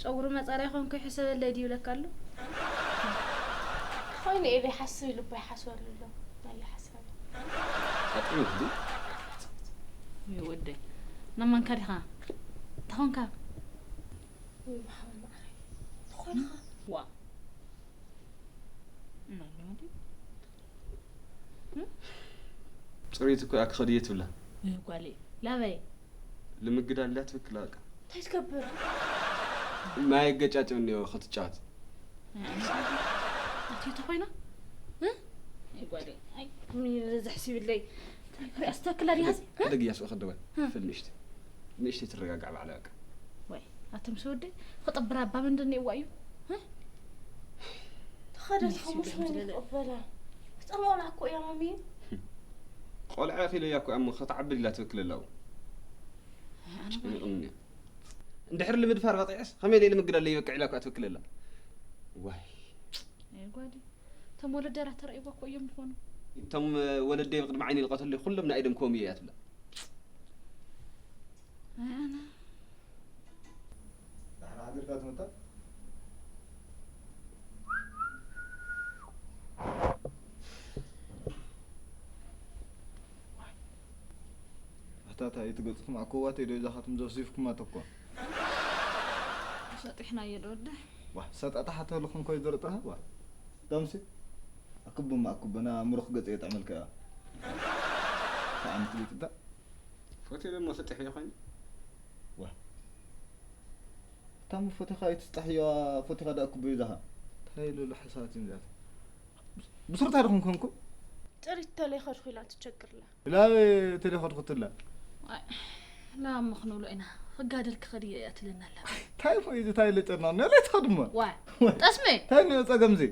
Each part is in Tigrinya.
ጸጉሪ መጻርያ ኮንኩ ይሕሰበለይ ድዩ ይብለካ ኣሎ። ኮይኑ ኢለ ይሓስብ ልቦ ይሓስበሉ ኣሎ። ናይ ሓሳብ። ኣጥዕዩ እንዲ ወይ ወደይ፣ ናማንካ ዲኻ? እንታይ ኾንካ? ወይ መሓመድ ማዕረይ። ዝኾንኻ? ዋ። እና ኣለዋ ድዩ? ፅሬት እኮ እያ ክኸድየ ትብላ። ወይ ጓለይ፣ ላበይ? ልምግዳ ኣላ ትብክላ በቃ። እንታይ ትገብር? ማይ ገጫጭም እኒኦ ክትጫወት። ኣትዩ ተኾይና? እ? ኣይ ጓለይ፣ ኣይ፣ ምን ይለ ዘሕሲብለይ? ኣስተክላ ዲሃ? ሕደግ እያስኦ ከደወል። ፍል ንእሽተይ ንእሽተይ ትረጋጋዕ ባዕላ በቃ። ወይ፣ ኣቶም ሰወደይ፣ ክጥብር ኣባ ምንድን እዋ እዩ? እ? ተኸደት ንሱ ኸሙሽ ይብሎ መን ዝለለ። ይቕበላ? ህፃን ቆልዓ እኮ እያ ማሚ። ቆልዓ ኢኺ ኢለያ እኮ እሞ ክትዓብድ ኢላ ትብክል ኣላ። ኣነ ጨኒቑኒ። እንድሕር ንምድፋር በቂዐስ ከመይ ኢለ ንምግዳል ለይበቅዕ ኢላ እኮ ትብክል ኣላ። ዋይ። ኣይ ጓዲ። እቶም ወለደራ ተራእይዋ እኮ እዮም ዝኾኑ። እቶም ወለደይ ብቅድሚ ዓይኒ ልቀተሉ ኩሎም ናይ ደም ኮም እያ ትብላ። ኣይ ኣነ። ዳሕና ሓዲርካ ትመጣ? ኣታ እንታይ እቲ ገጽኩም ኣኮዋተይ ዶ ይዛኻትም ዘብሲፍኩማ ተኳ? ሰጢሕናዮ ዶ ወደ? ዋ ሰጣጣ ሓተልኹም ኮይ ዘርጥራ ዋ። ዳምሲ ኣክብማ ኣክብና ምሩኽ ገጽ የጥዕመልካ እያ። እንታይ ዓይነት ገጽ እታ? ፎቶ ደሞ ሰጢሕ እየ ኮይኑ። ዋ እታ ፎቶኻ ይትስጣሕዮ ፎቶኻ ዳ ኣክቦ ይዛኻ። እንታይ ኢሉ ሓሳባት እዮም ዛት? ብስርታ ድኹም ኮንኩ? ጥሪት ተለይ ኸድኩ ኢላ ትቸግርላ። ላበይ ተለይ ኸድኩ ትላ? ላም ክንብሎ ኢና። ክጋደል ክኸድ እየ እያ ትለና ኣላ። እንታይ እሞ እዩ እንታይ ለጨና? ነለይ ትኸድሞ? ዋ ጠስመ እንታይ ነው ጸገም ዚ?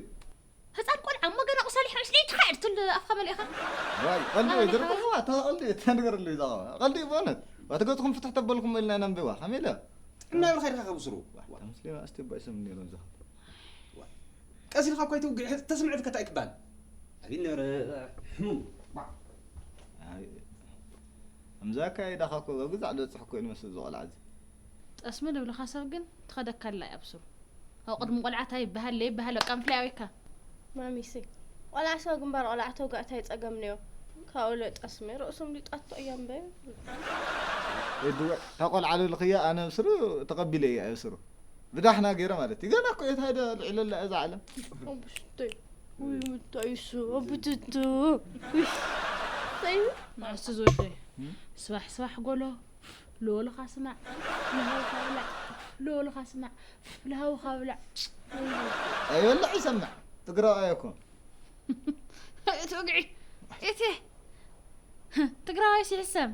ህፃን ቆልዓ እሞ ገና ቁሳሊ ሕሽ ለይ ትኻዕድ ትል ኣፍካ መሊእኻ። ዋይ ቀልዲ ናበይ ዘርቀ ሓወይ? ዋ ተቐልዲ ተንገር ለይ ዛኻ። ቀልዲ ይቦነት። ዋትገጽኩም ፍትሕ ተበልኩም ኢልና ኢና ንብዋ። ከመይ ኢለ? እናበልካ ኢልካ ከብስሩ። ተምስሌ ኣስቴ ባይ ሰም ነይሮም ዛኻ። ቀስ ኢልካ እኳ ኣይትውግዕ፣ ተስምዕት ከታይ ክባል። ኣብይ ነበረ ሕሙም። ኣይ፣ ኣምዛካ ኢዳኻ እኮ ግዛዕ ዝበፅሕ እኮ እዩ ንመስል ዝቆልዓ እዚ። ጠስሚ ልብልኻ ሰብ ግን ትኸደካ ኣላ እያ ብስሩ። ኣብ ቅድሚ ቆልዓ እንታይ ይበሃል ለይበሃል በቃ ምፍላይ ኣበይካ። ማሚሲ ቆልዓ ሰብ ግንባር ቆልዓ ተውጋእ እንታይ ጸገም ነዮ? ካብኡ ለጠስሚ ርእሶም ሊጣቶ እዮም በ ወይ ድወ ተቆልዓ ልልኽያ ኣነ ብስሩ ተቐቢለ እየ ብስሩ ብዳሕና ገይረ ማለት እዩ። ገና እኮ እየ ታይደ ልዕለላ እዛ ዓለም። ኦብሽተይ ወይ ምታይሱ ኦብትቱ። ንሱ ዝወደይ ስባሕ ስባሕ ጎሎ ሎልኻ ስማዕ፣ ለሃውኻ ብላዕ፣ ሎልኻ ስማዕ፣ ለሃውኻ ብላዕ። ኣይበልዕ ይሰምዕ ትግራዋይ እኮ። እቲ ወግዒ እቲ ትግራዋይ ሲሕሰም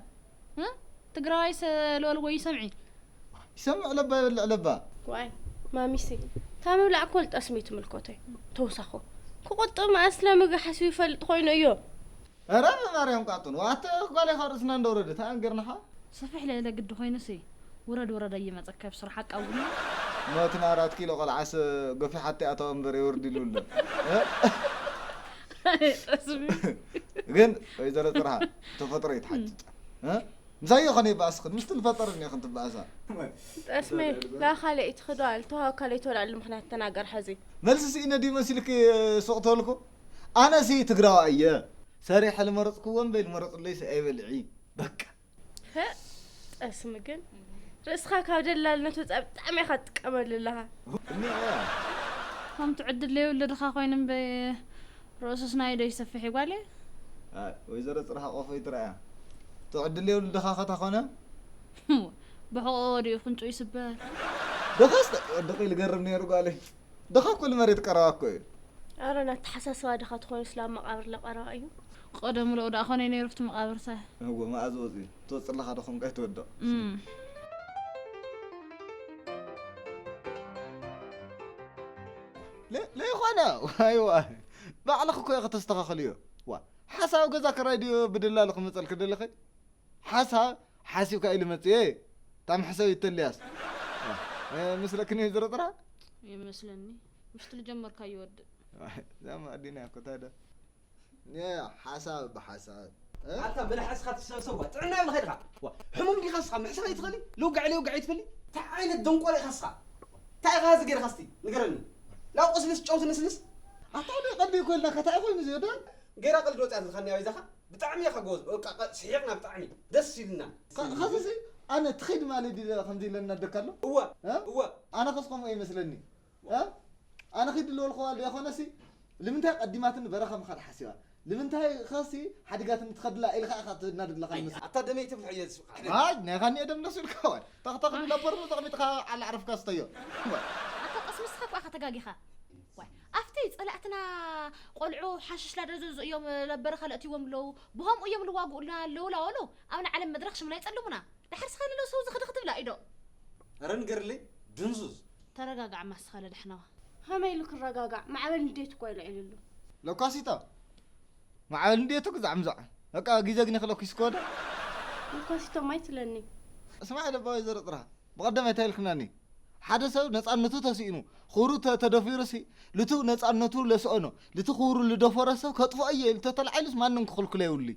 ትግራዋይ ሰ- ሎል ወይ ሰምዒ ይሰምዕ ለባ ይበልዕ ለባ። ዋይ ማሚሲ እታ ምብላዕ እኮ ልጠስሚ ትምልኮተይ ተውሳኹ ክቁጥብ መኣስ ለምግቢ ሓስቡ ይፈልጥ ኮይኑ እዩ። ኧረ ብማርያም ቃጡን ዋተ ጓሌኻ ርእስና እንደወረደ ተኣንገርናኻ። ሰፊሕ ልዕለ ግዲ ኮይኑሲ ውረድ ውረድ ኣይመፀካ ብስሩ ሓቃ እውን ሞትና ኣራት ኪሎ ቆልዓስ ገፊሓቲ ኣተወ እምበር የወርድ ኢሉ ኣሎ። ጠስሚ ግን ወይዘሮ ጥርሃ ተፈጥሮ ይትሓጭጭ ምሳዮ ኸነ ይበኣስኽን ምስቲ ልፈጠር እኒኽን ትበኣሳ። ጠስሜ ላኻለ ኢትኽዶ ኣልተዋካ ለይትወልዐሉ ምኽንያት ተናገር ሐዚ። መልሲ ስኢነ ድዩ መሲልክ ሱቕ ተበልኩ? ኣነሲ ትግራዋ እየ ሰሪሐ ልመረፅክዎ እምበይ ልመረፅለይሲ ኣይበልዒ በቃ። ጠስሚ ግን ርእስኻ ካብ ደላልነት ወፃኢ ብጣዕሚ ኢኻ ትጥቀመሉ ኣለኻ። እኒኣ እያ ከምቲ ዕድል ለይብሉ ድኻ ኮይኑ እምበይ ርእሱስ ናይ ዶ ይሰፍሕ ይጓለ ኣይ፣ ወይዘሮ ፅርሃ ቆፎ ይትረኣያ ትዕድል የብሉ ድኻ ኸታ ኾነ ብሕቆ ወዲኡ ፍንጩ ይስበር ድኻስ ወድቕ ኢሉ ገርም ነይሩ ጓለይ ድኻ ኩሉ መሬት ቀረባ እኮ እዩ ኣረ ናተሓሳስባ ድኻ ትኾኑ ስለ ኣብ መቃብር ለቀረባ እዩ። ቀደም ለኡ ደኣ ኮነ ነይሩ ፍቲ መቃብርሳ እዎ መኣዝ ወፂ ትወፅእ ኣለኻ ዶ ኮንካ ይትወድቕ እም። ለይኾነ ዋይ ዋይ ባዕልኽ እኮ ኢኸ ተስተኻኽልዮ ዋ ሓሳብ ገዛ ክራይ ድዮ ብድላሉ ክመፀልክ ደለኸ ሓሳብ ሓሲብካ ኢሉ መፅእ እታ መሕሰብ ይተልያስ ምስለክኒ ዝረጥራ ይመስለኒ ምስቲ ልጀመርካ ይወድእ ዛማ ኣዲና እኮ ታዲያ ሓሳብ ብሓሳብ ኣታ መናሓስኻ ትሰብሰብ ዋ ጥዕና የብልኻ ኢልኻ ዋ ሕሙም ዲኻ ስኻ ምሕሳብ ኣይትኽእሊ ልውጋዕ ለይውጋዕ ኣይትፈሊ እንታይ ዓይነት ደንቆሮ ኢኻ ስኻ እንታይ ኢኻ እዚ ጌርካ እስቲ ንገረኒ። ላው ቁስልስ ጨው ትንስንስ። ኣታ ወደ ቀልዲ እኮ ኢልናካ እንታይ ኮይኑ እዚ ወደ? ጌራ ቀልዲ ወጽያ ትልካኒ ኣበይ ዛኻ? ብጣዕሚ ኢኻ ጎበዝ። በቃ ቀ-፣ ስሒቕና ብጣዕሚ። ደስ ኢልና። ከ-፣ ከዚ እዚ ኣነ ትኸይድ ማለት ድለ ከምዚ ኢለና ደካ ኣሎ? እወ፣ እ? እወ። ኣነ ከስ ከምኡ ይመስለኒ። እ? ኣነ ኺድ ልበልክዋ ዘይኮነሲ፣ ልምንታይ ቀዲማትኒ በረኻ ምኻድ ሓሲባ? ልምንታይ ኸሲ ሓዲጋትኒ ትኸድላ ኢልካ ኢኻ ትናደድላ ኣይ፣ ኸልምስ-? ኣታ ደመይ ትብል ሕየ ዝስብኻ። ኣይ፣ ናይ ኻኒ ደም ነሱ ኢልካ ዋይ። ተኽተኽ ድላ በርኑ ተቕሚጥካ ዓላ ዓረፍካ ስተዮ። ኣታ ቀስ ምስኻ እኳ ኢኻ ተጋጊኻ። ዋይ፣ ኣብቲ ጸላእትና ቆልዑ ሓሽሽ ላደዘዙ እዮም ለበረኻ ለእትይዎም ኣለዉ። ብኸምኡ እዮም ልዋግኡልና ኣለዉ ላበሉ ኣብ ንዓለም መድረኽ ሽምና ይጸልሙና። ድሓር ስኻ ንለው ሰው ዝኽዲ ክትብላ ኢዶ። ኧረ ንገርለይ፣ ድንዙዝ። ተረጋጋዕ ማስኻ ለድሕነዋ። ከመይ ኢሉ ክረጋጋዕ? ማዕበል ንዴት እኮ ኢሉ ዒሉሉ። ለኳሲቶ፣ ማዕበል ንዴቱ ግዛዕ ምዛዕ። በቃ ግዜ ግን ይኽለኩስ እኮ ዶ? ለኳሲቶ ማይ ትለኒ። እስማዕ ለባ ወይዘሮ ጥራ፣ ብቐደም እንታይ ኢልክናኒ? ሓደ ሰብ ነጻነቱ ተስኢኑ፣ ክብሩ ተ-፣ ተደፊሩሲ፣ ልቱ ነጻነቱ ለስኦኖ፣ ልቱ ክብሩ ልደፈረ ሰብ ከጥፍኦ እየ ኢሉ ተተላዒሉስ ማንም ክኽልክሎ የብሉይ።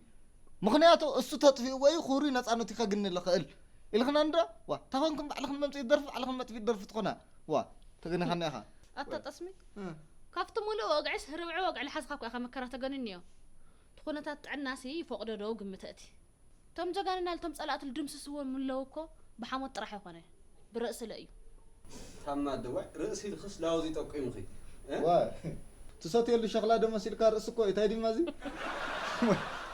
ምኽንያቱ እሱ ተጥፊእዎ እዩ ክብሩ ነጻነቱ ከግኒ ልኽእል። ኢልኽና እንዶ? ዋ፣ ተኾንኩም ባዕልኽን መምጽኢ ደርፊ፣ ባዕልኽን መጥፊ ደርፊ ትኾና። ዋ፣ ተገኒኻና ኢኻ። ኣታ ጠስሚ፣ እ። ካብቲ ሙሉእ ወግዕስ ርብዒ ወግዒ ልሓዝካ እኮ ኢኻ መከራ ተገንንዮ። እቲ ኩነታት ጥዕናሲ ይፈቕዶ ዶ ግምተእቲ። እቶም ጀጋኑና ልቶም ጸላእቲ ልድምስስዎም ምለዉ እኮ ብሓሞት ጥራሕ ኣይኮነ፣ ብርእሲ ለእዩ። ታማ ኣደዋይ፣ ርእሲ ልኽስ ላውዚ ጠቂሙኺ። እ? ዋ፣ ትሰትየሉ ሸኽላ ዶ መሲልካ ርእሲ እኮ እዩ። እንታይ ድማ እዚ?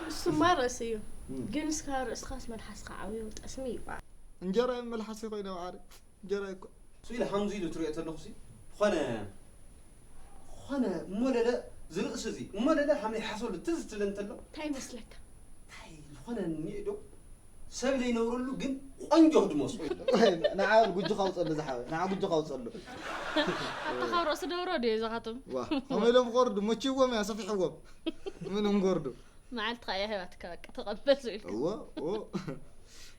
እሱማ ርእሲ እዩ። እም። ግን እስካ ርእስኻስ መልሓስካ ዓብዩ ጠስሚ ይባ። እንጀራ እየ መልሓስ ኮይነ ባዕሪ። እንጀራ እኮ። እሱ ኢለ ሃምዚ ኢሉ ትሪኦ ተለኹሲ፣ ዝኾነ፣ ዝኾነ እሞ ለለ ዝርእሲ እዚ፣ እሞ ለለ ሃመይ ሓሶ ልትዝ ትብለ እንተሎ። እንታይ ይመስለካ? እንታይ ዝኾነ እኒኦ ዶ? ሰብ ዘይነብረሉ ግን ቆንጆ ክድመስሎ። ንዓ ጉጅኻ ውፀሉ ዝሓወ፣ ንዓ ጉጅኻ ውፀሉ። ኣታ ካብ ርእሲ ደብሮ ድዩ ዝኻትም? ዋ፣ ከመይ ኢሎም ክወርዱ? መችዎም እያ፣ ሰፊሕዎም። ምንም ክወርዱ። መዓልትኻ እያ ሂባትካ፣ በቃ ተቐበል ኢልካ። እዎ፣ እዎ።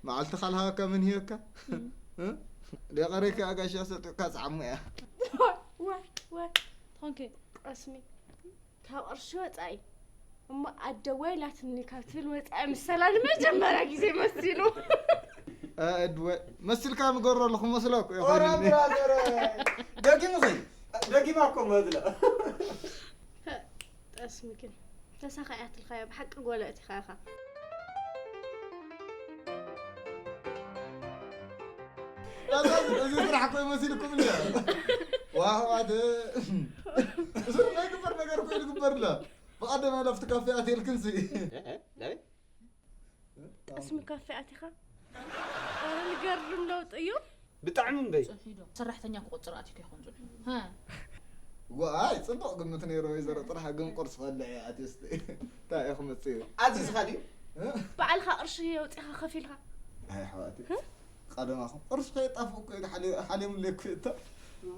መዓልትኻ ልሃበካ መን ሂበካ? እ? ደቀረይካ ኣጋሻ ሰጥካ ጻዕሙ እያ። ዋ፣ ዋ፣ ዋ። ትኾንኪ? ጠስሚ። ካብ ቅርሺ ወጻኢ እሞ ኣደዋይ ኢላትኒ ካብ ትብል ወጻኢ ምሰላ ንመጀመርያ ግዜ መሲሉ። እ፣ ኣደዋይ መሲልካ ንገሮ ኣለኹ መስለኩ እየ ኦራ ኮይኑኒ። ብራዘር፣ ደጊሙ ኸይ፣ ደጊማ እኮ መዝለ። ጠስሚ ግን ተሳኻያትልካዮ ብሓቂ ጎለእቲኻ ኢኻ። እዚ ስራሕ እኮ እዩ መሲልኩም እንዲ። ዋ፣ ኣሕዋት። እዚ ናይ ግበር ነገር እኮ እዩ ዝግበር ኣሎ። ብቐደም ኣለ ኣብቲ ካፌ ኣትየልክንሲ። እ፣ እ፣ ዳዊት? ጠስሚ ካፌ ኣቲኻ? ኧረ ዝገርም ለውጢ እዩ። ብጣዕሚ እምበይ። ጽሑፍ ዶ? ሰራሕተኛ ክቁጽር ኣትዩ ከይኮን ጽሑፍ። ሃ? ዋይ፣ ጽቡቕ ግምት ነይሩ ወይዘሮ ጥራሕ፣ ግን ቁርሲ ከልዕ እየ ኣትየስተ። እንታይ እየ ክመጽእ እዩ? ኣዚዝኻ ድዩ? እ? ባዕልኻ ቅርሺ የውጺኻ ከፊልካ? ኣይ ኣሕዋት። እ? ቀደማኹም ቅርሺ ከየጣፍኡ እኮ እዩ ሓሊ-፣ ሓልዮምለይ እኮ እታ።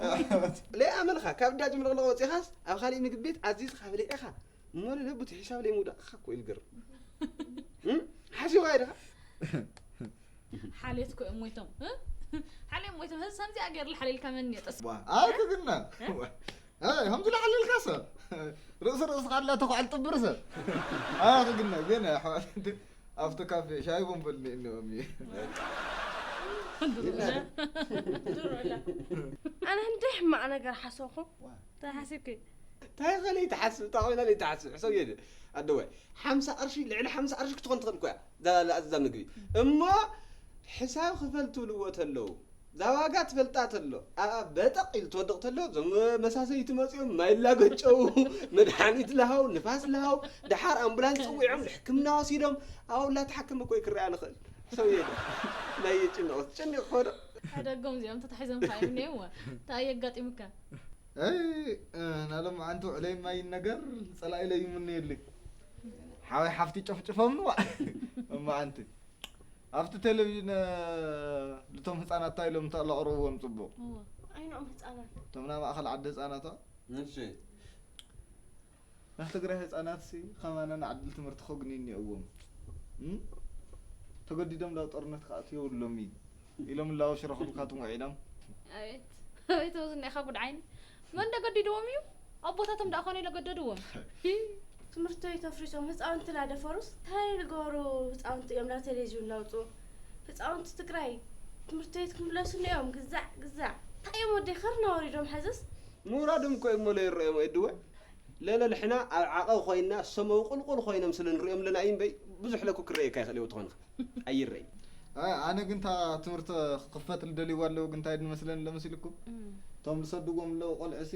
ኣሕዋት። ለይ ኣመልኻ፣ ካብ ዳጅ ምልቕልቕ ወጺኻስ ኣብ ካሊእ ምግቢ ቤት ኣዚዝኻ በሊዕኻ። እሞ ንነብቲ ሒሳብ ለይ ምውዳቕኻ እኮ እዩ ዝገርም። እም? ሓሲብካ ኢኻ? ሓልየት እኮ እዮም ሞይቶም። እ? ሓልዮም ሞይቶም። ህዝ ከምዚኣ ገይርሉ ሓልየልካ መን እየ ጠስ-? ዋ፣ ኣይ ክግና። እ? ዋ። ኣይ፣ ከምዚ ላዕሊ ኢልካ ሰብ። ርእሲ ርእስኻ ኣላ ተኳዕል ጥብር ሰብ። ኣይ ክግና፣ ግን ኣሕዋት እንዲ ኣብቲ ካፌ ሻይ ቡን በልኒ እኒኦም እዩ። ድሮ እላ። ድሮ እላ። ኣነ እንደ ሕማቕ ነገር ሓሰኹ። ዋ። እንታይ ሓሲብኪ? እንታይ ኸ ለይትሓስብ? እንታይ ኮይና ለይትሓስብ? ሕሰብ የለ። ኣደዋይ፣ ሓምሳ ቅርሺ፣ ልዕሊ ሓምሳ ቅርሺ ክትኾን ትኽእል እኮ እያ። እዛ ለኣዝዛ ምግቢ። እሞ ሕሳብ ክፈል ትብልዎ ተለዉ፣ እዛ ዋጋ ትፈልጣ ተሎ፣ ኣብኣ በጠቕ ኢሉ ትወድቕ ተሎ፣ እዞም መሳሰይቲ መጺኦም ማይ ላገጨው፣ መድሓኒት ልሃው፣ ንፋስ ልሃው፣ ደሓር ኣምቡላንስ ጽዊዖም፣ ንሕክምና ወሲዶም፣ ኣብኡ ላተሓከመ እኮ እዩ ክረኣ ንኽእል። ሕሰብ የለ። ናይ ጭንቕ፣ ጭንቕ ኮዶ። ሓደጎም እዚኦም ተታሒዞም ከኣ እዮም እኒአው። እንታይ ኣየጋጢሙካ? ኣይ፣ እ፣ ናሎም ኣንቱ ዕለይ ማይ ነገር ጸላኢ ለይ ይምነየልኝ። ሓወይ ሓፍቲ ጨፍጭፎምኒ ዋ። እማ ኣንቲ። ኣብቲ ቴሌቪዥን፣ እ፣ ልቶም ህጻናት እንታይ ኢሎም እንተ ለቕርብዎም ጽቡቕ። እወ። ኣይኖም ህጻናት። እቶም ናይ ማእከል ዓዲ ህጻናት ዋ። እሺ። ናይ ትግራይ ህጻናትሲ ከማና ንዓድል ትምህርቲ ከግንዩ እኒኦዎም። እም? ተገዲዶም ላብ ጦርነት ክኣትዩ የብሎም እዩ ኢሎም ላቦ ሽረኽሉ ካትም ውዒሎም። ኣቤት፣ ኣቤት፣ ወዝና ኢኻ ጉድ ዓይኒ። መን ደገዲድዎም እዩ? ኣቦታቶም ደኣ ኾነ ኢለ ገደድዎም። ትምህርቲ ቤት ኣፍሪሶም ህፃውንቲ ላደፈሩስ እንታይ ልገበሩ? ህፃውንቲ እዮም ናብ ቴሌቪዥን ላውፅኡ። ህፃውንቲ ትግራይ ትምህርቲ ቤት ክምለሱ እዮም። ግዛዕ፣ ግዛዕ። እንታይ እዮም ወደይ ኸርና ወሪዶም ሐዝስ? ምውራዶም እኮ እሞ ለይረኦም እድወ ለለ ልሕና ኣብ ዓቐብ ኮይና ሰመው ቁልቁል ኮይኖም ስለ ንሪኦም ለና እዩ እምበይ ብዙሕ ለኩ ክረየካ ይኽእል እዩ ትኾንካ ኣይረይ ኣነ ግን ታ ትምህርቲ ክኽፈት ልደልይዋ ኣለዉ ግን እንታይ ድመስለኒ ለመሲልኩም እቶም ዝሰድዎም ኣለዉ ቆልዕሲ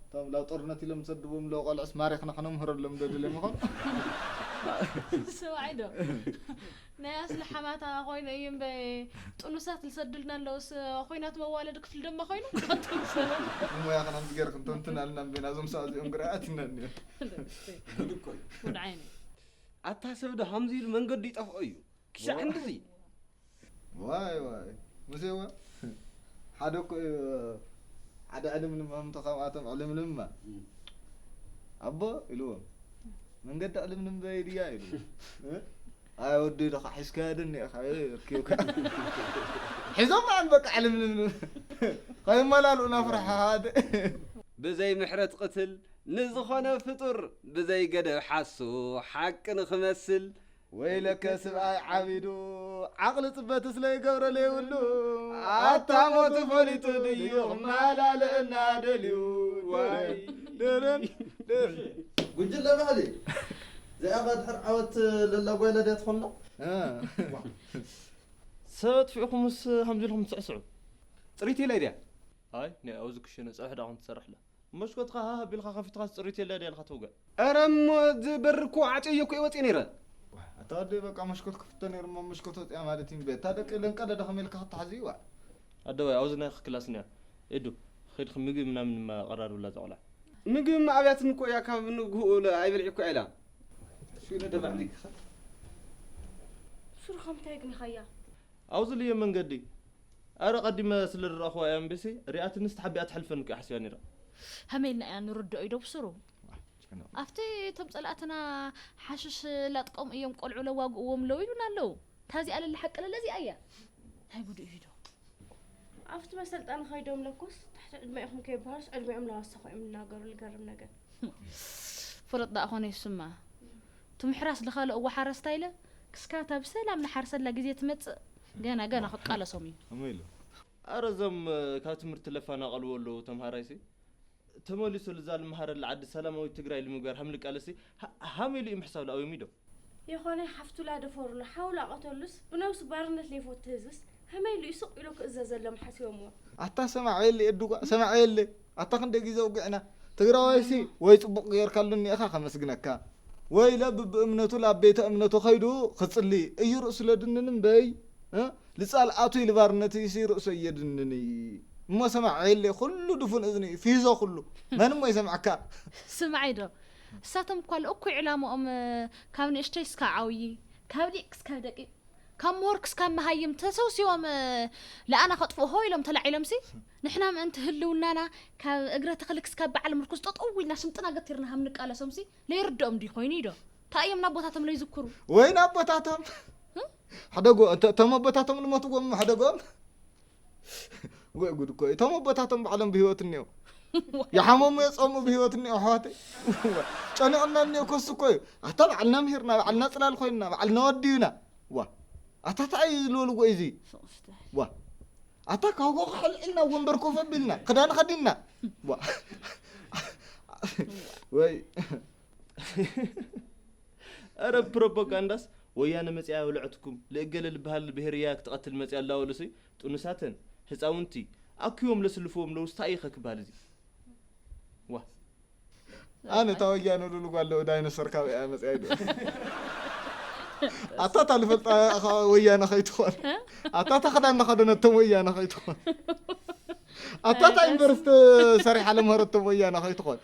እቶም ላብ ጦርነት ኢሎም ዝሰድዎም ኣለዉ ቆልዕስ ማሪኽና ክነምህረሎም ደደልዮም ይኾን ሰብኣይ ዶ ናይ ኣስሊ ሓማታ ኮይነ እዩ እምበ ጥኑሳት ልሰድልና ኣለውስ ኮይናት መዋለዲ ክፍሊ ደማ ኮይኑ ቀጥሉ ሰላም ሞያ ከናምዚ ገይርክን ተንትናልና እምበና እዞም ሰብኣዚኦም ግርኣት ይነኒ ጉድ ዓይነ ኣታ ሰብ ዶ ሃምዚ ኢሉ መንገዱ ይጠፍኦ እዩ ክሻዕ እንድዚ ዋይ ዋይ ሙሴዋ ሓደ እኮ እዩ ሓደ ዕልምልም ኣምቶ ካብኣቶም ዕልምልምማ ኣቦ ኢልዎም መንገዲ ዕልምልም በይ ድያ ኢሉ ኣይ ወዲ ኢልኻ ሒዝካዮ ዶ እኒኢኻ ርኪብካ ሒዞም ኣን በቃ ዕልምልም ከይመላልኡና ፍርሓ ሓደ ብዘይ ምሕረት ቅትል ንዝኾነ ፍጡር ብዘይ ገደብ ሓሱ ሓቂ ንኽመስል ወይለከ ስብኣይ ዓቢዱ ዓቕሊ ጽበት ስለ ይገብረ ለይብሉ ኣታ ሞቱ ፈሊጡ ድዩ ክመላለእና ደልዩ ዋይ ደረን ጉጅለ ባህሊ እዚኣ ኸ ድሕር ዓወት ለላ ጓይለ ድያ ትኾንና? ሰብ ኣጥፊእኹምስ ከምዚ ኢልኩም ትስዕስዑ? ፅሪት ኢለ ድያ? ኣይ ናይ ኣብዚ ክሽነ ፀብሒ ዳኹም ትሰርሕላ መሽኮትኻ ሃህ ኣቢልካ ከፊትካ ፅሪት የለ ድያ ኢልካ ተውግዕ? ኧረ እሞ እዚ በር እኮ ዓፅየዮ እኮ እየ ወፅየ ነይረ። ኣታ ወዲ በቃ መሽኮት ክፍቶ ነይሩ እሞ መሽኮት ወፅያ ማለት እዩ እምበይ እታ ደቂ ኢለን ቀደደ ከመይ ኢልካ ክተሓዝዩ ዋዕ። ኣደዋይ ኣብዚ ናይ ክላስ እኒኣ ኤዱ ኺድኺ ምግቢ ምናምን እማ ቀራርብላ እዛ ቆልዓ። ምግቢ እማ ኣብያትኒ እኮ እያ ካብ ንግህኡ ኣይበልዒ እኮ እያ ኢላ። ሽግር ደባዕ ነግኻ። ሱር ከምታይ ግኒኻያ? ኣብዚ ልዮ መንገዲ ኣረ ቀዲመ ስለ ዝረኣኽዋ እያ እምበይሲ ሪኣትንስ ተሓቢኣ ትሕልፈኒ እኮ እየ ሓሲባ ነይረ። ከመይ ኢልና ኢና ንርድኦ እዩ ዶ ብስሩ? ኣብቲ እቶም ጸላእትና ሓሽሽ ላጥቆም እዮም ቆልዑ ለዋግእዎም ለው ኢሉና ኣለው። ታዚኣ ለለ ሓቂ ለለ እዚኣ እያ። እንታይ ጉድ እዩ ዶ? ኣብቲ መሰልጠኒ ከይዶም ለኩስ ትሕቲ ዕድመ ኢኹም ከይበሃሉስ ዕድሜኦም ለዋሰኹ እዮም ዝናገሩ ልገርም ነገር። ፍርጥ ዳኣ ኾነ ይስማ። ትምሕራስ ልኸለእዎ ሓረስታይ ኢለ ክስካታ ብሰላም ንሓርሰላ ግዜ ትመጽእ ገና ገና ክቃለሶም እዩ። ከመይ ኢሉ? ኣረ እዞም ካብ ትምህርቲ ለፋናቐልዎ ኣለዉ ተምሃራይሲ ተመሊሱ ልዛ ልመሃረላ ዓዲ ሰላማዊት ትግራይ ልምግባር ሃም ልቃለሲ ሃም ኢሉ እዩ ምሕሳብ ልኣውዮም ኢዶ። የኾነ ሓፍቱ ላደፈሩሉ ሓው ላቐተሉስ ብነብሱ ባርነት ለይፈቱ ህዝብስ ሃመይ ኢሉ እዩ ስቕ ኢሉ ክእዘዘሎም ሓሲቦምዎ። ኣታ ሰማዕ የለ የድጓ ሰማዕ የለ ኣታ ክንደይ ግዜ ውግዕና ትግራዋይሲ ወይ ፅቡቕ ገይርካሉ እኒኤኻ ከመስግነካ ወይለ ብብእምነቱ ላብ ቤተ እምነቱ ከይዱ ክፅሊ እዩ ርእሱ ለድንን እምበይ እ? ልጻል ኣቱይ ልባርነትይሲ ርእሶ እየድንንይ እሞ ሰማዕ የለ ኩሉ ድፉን እዝኒ እዩ ፊዞ ኩሉ መን እሞ ይሰምዓካ ስምዓይ ዶ እሳቶም እኳ ልእኩይ ዕላምኦም ካብ ንእሽተይ እስካብ ዓብዪ ካብ ሊቅ ክስካብ ደቂቅ ካብ ምሁር ክስካብ መሃይም ተሰውሲቦም ለኣና ከጥፍኡ ሆ ኢሎም ተላዒሎምሲ ንሕና ምእንቲ ህልውናና ካብ እግረ ተኽሊ ክስካብ በዓል ምርኩስ ጠጠው ኢልና ሽምጥና ገቲርና ሃም ንቃለሶምሲ ለይርድኦም ድዩ ኮይኑ ኢዶ እንታይ እዮም ናቦታቶም ለይዝክሩ ወይ ናቦታቶም ሕደጎ እቶም ኣቦታቶም ልሞትዎም ሕደጎም ወይ ጉድ እኮ እዩ። እቶም ኣቦታቶም ባዕሎም ብህይወት እኒኦ ይሓመሙ የፀሙ ብህይወት እኒኦ ኣሕዋተይ ጨኒቕና እኒኦ ኮስ እኮ እዩ። ኣታ ባዕልና ምሂርና ባዕልና ፅላል ኮይንና ባዕልና ወዲዩና ዋ ኣታ ታይ ዝልበልዎ እዩ እዚ ዋ ኣታ ካውጎ ክሕልዕልና ወንበር ኮፍ ኣቢልና ክዳን ከዲንና ዋ ወይ ኧረ ፕሮፓጋንዳስ ወያነ መጺኣ በልዐትኩም ልእገለ ልበሃል ብሄር እያ ክትቐትል መጺኣ ኣላ በሉሲ ጥኑሳተን ህጻውንቲ ኣኪቦም ለስልፍዎም ለውስ ታይ ኢኸ ክበሃል እዚ ዋ ኣነ እታ ወያነ ሉሉ ጓል ዳይኖሰር ካብ እያ መጺኣ ኢሉ ኣታ እታ ልፈልጣ ወያነ ከይትኾን ኣታ እታ ክዳን ናኸደነቶም ወያነ ከይትኾን ኣታ እታ ዩኒቨርሲቲ ሰሪሓ ለምህረቶም ወያነ ከይትኾን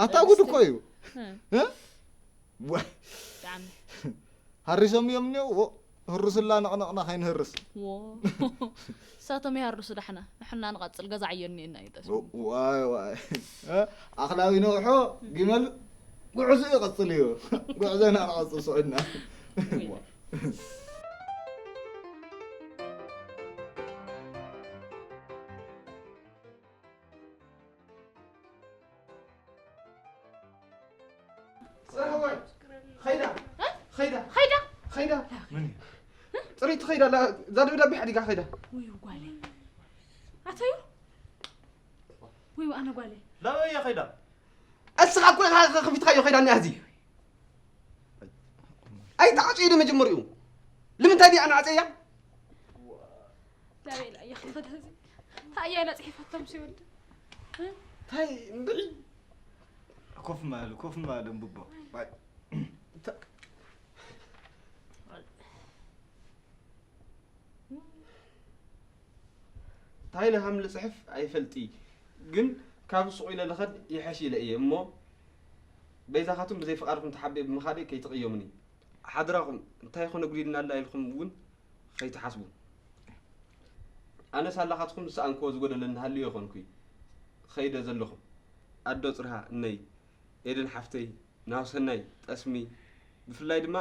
ኣታ ጉድ እኮ እዩ እ? ወ- ብጣዕሚ። ሃሪሶም እዮም እኒኦ ወ- ህሩስላ ነቕነቕና ከይንህርስ ዎ እሳቶም ይሃርሱ ዳሕና ንሕና ንቐጽል ገዛ ዓዮ እኒኤና እዩ ጠስ ወ- ዋይ ዋይ እ? ኣኽላዊ ነውሖ ግመል ጉዕዞ ይቐጽል እዩ ጉዕዞና ንቐጽል ስዑድና ኸይዳ ኸይዳ ኸይዳ ኸይዳ ኸይዳ መን እዩ? ፅሪት ኸይዳ እዛ ደብዳቤ ሓዲጋ ኸይዳ ውይ ጓለይ ኣተዩ ወይ ኣነ ጓለይ። ላበይ እያ ከይዳ? እስኻ እኮ ኢኻ ከፊትካዮ ከይዳ እኒኣ እዚ ኣይተዓፅዩ ዶ መጀመሪኡ ንምንታይ ድኣ ንዓፀያ ላበይ ኢላ እያ ክኸዳ እዚ። እንታይ እያ ኢላ ፅሒፋቶም ሲወልድ። እንታይ እምብዒ ኮፍ ማሉ ኮፍ ማሉ እንብቦ እንታይ ኢለ ከም ልፅሕፍ ኣይፈልጢ ግን ካብ ሱቕ ኢለ ልኸድ ይሐሽ ኢለ እየ እሞ በይዛኻቱም ብዘይ ፍቓድኩም ተሓቢኤ ብምኻደይ ከይትቕየሙኒ ሓድራኹም እንታይ ኮነ ጉዲልና ኣላ ኢልኩም እውን ከይትሓስቡ ኣነ ሳላኻትኩም ዝሰኣንክዎ ዝጎደለኒ ሃልዩ የኾንኩይ ኸይደ ዘለኹም ኣዶ ፅርሃ እነይ ኤደን ሓፍተይ ናሁሰናይ ጠስሚ ብፍላይ ድማ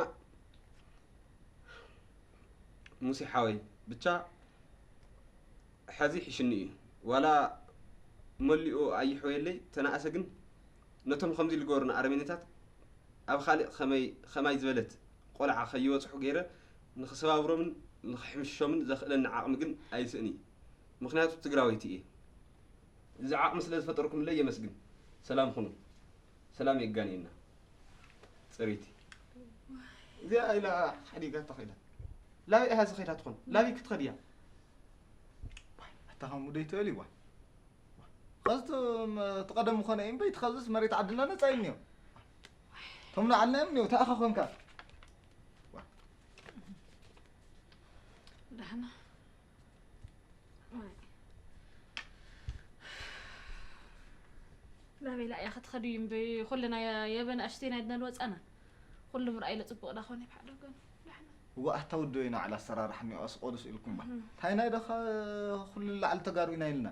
ሙሴ ሓወይ ብቻ ሐዚ ሒሽኒ እዩ ዋላ መሊኡ ኣይሕወየለይ ተናእሰ ግን ነቶም ከምዚ ልገበሩና ኣረሜኔታት ኣብ ኻሊእ ኸመይ ኸማይ ዝበለት ቆልዓ ኸይበፅሑ ገይረ ንኽሰባብሮምን ንኽሕምሾምን ዘኽእለኒ ዓቕሚ ግን ኣይስእን እዩ ምኽንያቱ ትግራወይቲ እየ እዚ ዓቕሚ ስለ ዝፈጠርኩምለይ የመስግን ሰላም ኹኑ ሰላም የጋንየና ፅሪቲ እዚኣ ኢላ ሓዲጋታ ኸይዳ ላበይ እያ ዝኸይዳ ትኾን ላበይ ክትኸድ እያ ኣታ ከም ውደይ ትበል ይዋ ኸዚ ትቐደም ምኾነ እምበይ ትኸዝስ መሬት ዓድና ነፃ እዩ እኒኦ ቶም ንዓልና እዮም እኒኦ ተኣኻ ኮንካ ዳሕና ናበይ ኢላ እያ ክትኸድ እዩ እምበይ ኩልና የበን ኣሽተይ ናይ ድነል ወፃና ኩሉ ምርኣይ ኢለ ፅቡቕ ዳ ኮነ ብሓደ ጎኒ ዳሕና እዋ ኣታ ውዶ ኢና ዕላ ኣሰራርሓ እኒኦ ኣስቆዱስ ኢልኩም ባ እንታይ ናይ ደኻ ኩሉ ላዕሊ ተጋሩ ኢና ኢልና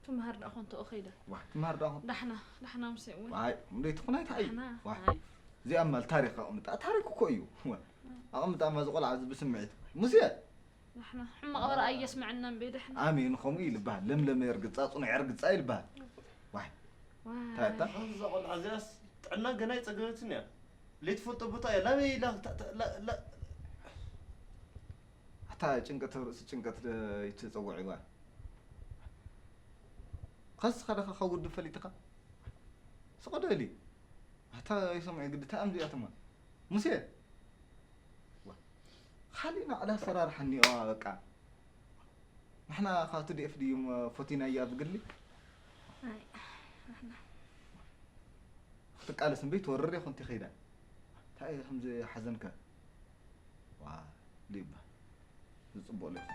ትምሃር ዳ ኮንቶ ኸይደ ዋ ትምሃር ዳ ኹን ዳሕና ዳሕና ሙሴ እውን ዋይ እንደይ ትኹን ኣይትሓዩ ዳሕና ዋ ኣይ እዚኣ እማ ታሪኽ ኣቕምጣ ታሪኽ እኮ እዩ ዋ ኣቕምጣ እማ ዝቆልዓ እዚ ብስምዒት ሙሴ ዳሕና ሕማቕ ወረ ኣየስምዐና እምበይ ዳሕና ኣሜን ከምኡ ይልበሃል ለምለመ የርግፃ ፅኑዕ የርግፃ ይልበሃል ዋይ እንታይ ኣታ እዛ ቆልዓ እዚኣስ ጥዕና ገና ኣይፀገበትን እያ ለይትፈልጦ ቦታ እያ ላበይ ኢላ ኣታ ጭንቀት ርእሲ ጭንቀት ይትፀውዕ ይባ ከስኻ ደኻ ካብ ውድብ ፈሊጥኻ ስቐደሊ ኣታ ይሰምዑ ግዲ እንታይ እዮም እዚኣቶማ ሙሴ ካሊእ ናዕላ ኣሰራርሓ እኒኦዋ በቃ ንሕና ካብ ቲ ዲ ኤፍ ድዩ ፈቲናያ ብግሊ ኣይ ንሕና ክትቃለስ እምበይ ትወርር ኢኹ እንተ ኸይዳ እንታይ ከምዚ ሓዘንካ ዋ ሊባ ዝፅቡቕ ሊኹ